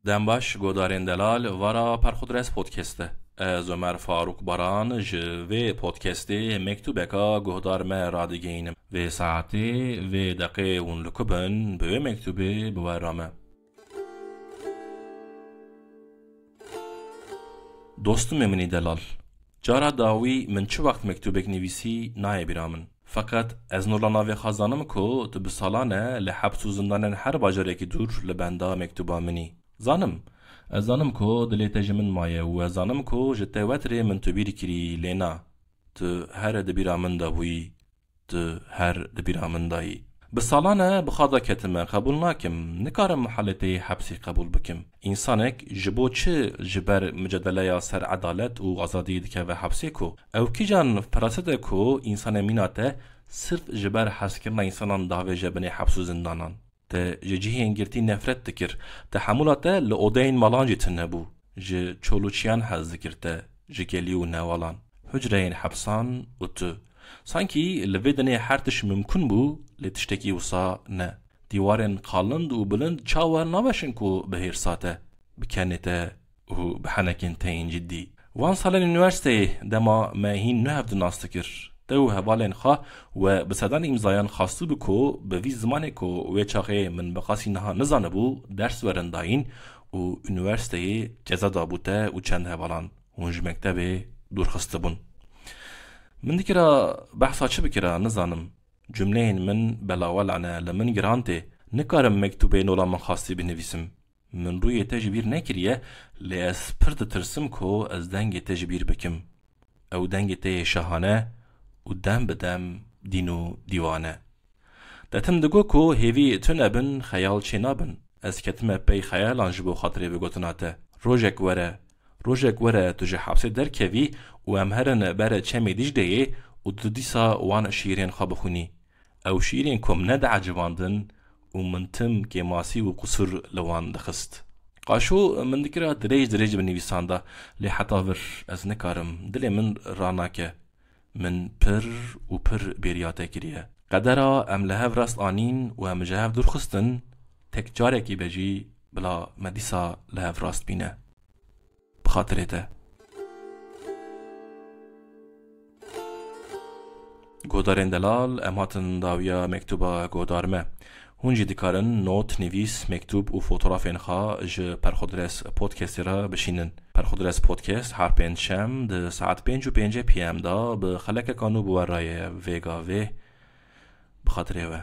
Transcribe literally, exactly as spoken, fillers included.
Dem baş, godarên delal, vara Perxudres Podcast e. Ez Omer Farûk Baran ji vê podcastê mektûbeka guhdar me radigihînim. Vê saetê, vê deqê hûn li ku bin, bi wê mektûbê bi we re me. Dostumê min î delal. Cara dawî min çi wext mektûbek nivîsî nayê bîra min. Feqet ez nola navê xwe zanim ku tu bi salan e li heps û zindanên her bajarekî dûr li benda mektûba min î. Zanim. Ez zanim ku dilê te ji min maye û ez zanim ku ji te wetirê min tu bîr kirî, lê na. Tu her di bîra min de bûyî. Tu her di bîra min de yî. Bi salan e bi xwe de ketime, qebûl nakim. Nikarim halê te yê hepsî qebûl bikim. Însanek ji bo çi ji ber micedeleya ser edalet û azadiyê dikeve hepsê ku? Ew kîjan feraset e ku însanê mîna te sirf ji ber hezkirina însanan davêje binê heps û zindanan? Te ji cihên girtî nefret dikir. Te hemûla te li odeyên malan jî tune bû. Ji çolûçiyan hez dikir te, ji gelî û newalan. Hucreyên hepsan û tu. Sankî li vê dinê her tişt mimkun bû, lê tiştekî wisa ne. Dîwarên qalind û bilind çawa naweşin ku bi hêrsa te, bi kenê te û bi henekên te yên cidî. Wan salên unîversîteyê dema me hîn nuhev di nas dikir, te û hevalên xwe we bi sedan îmzayan xwestibû ku bi vî zimanê ku wê çaxê min bi qasî niha nizanibû ders werin dayîn û unîversîteyê ceza dabû te û çend hevalan hûn ji mektebê dûr xistibûn. Min dikira behsa çi bikira nizanim. Cumleyên min belawela ne, li min giran tê. Nikarim mektûbê nola min xwestî binivîsim. Min rûyê te ji bîr nekiriye, lê ez pir ditirsim ku ez dengê te ji bîr bikim. Ew dengê te yê şahane û dem bi dem dîn û dîwan e. Detim digot ku hêvî tune bin, xeyal çênabin. Ez ketime pey xeyalan ji bo xatirê vegotina te. Rojek were, rojek were tu ji hepsê derkevî û em herin ber çemê Dîcleyê û tu dîsa wan şîîrên xwe bixwînî. Ew şîîrên ku min nediecibandin û min tim kêmasî û qusur li wan dixist. Qaşo min dikira dirêj dirêj binivîsanda, lê heta vir ez nikarim, dilê min ranake. Min pir û pir bêriya te kiriye. Qedera em li hev rast anîn û em ji hev dûr xistin, tek carekî be jî bila me dîsa li hev rast bîne. Bi xatirê te. Guhdarên delal, em hatin dawiya mektûba guhdar me. Hûn jî dikarin not, nivîs, mektûb û fotografên xwe ji Perxudres Podcastê re bişînin. Perxudres Podcast her pêncşem di saet pênc û pêncî P M de bi xelekeka nû bi we re ye. Vêga vê, bi xatirê we.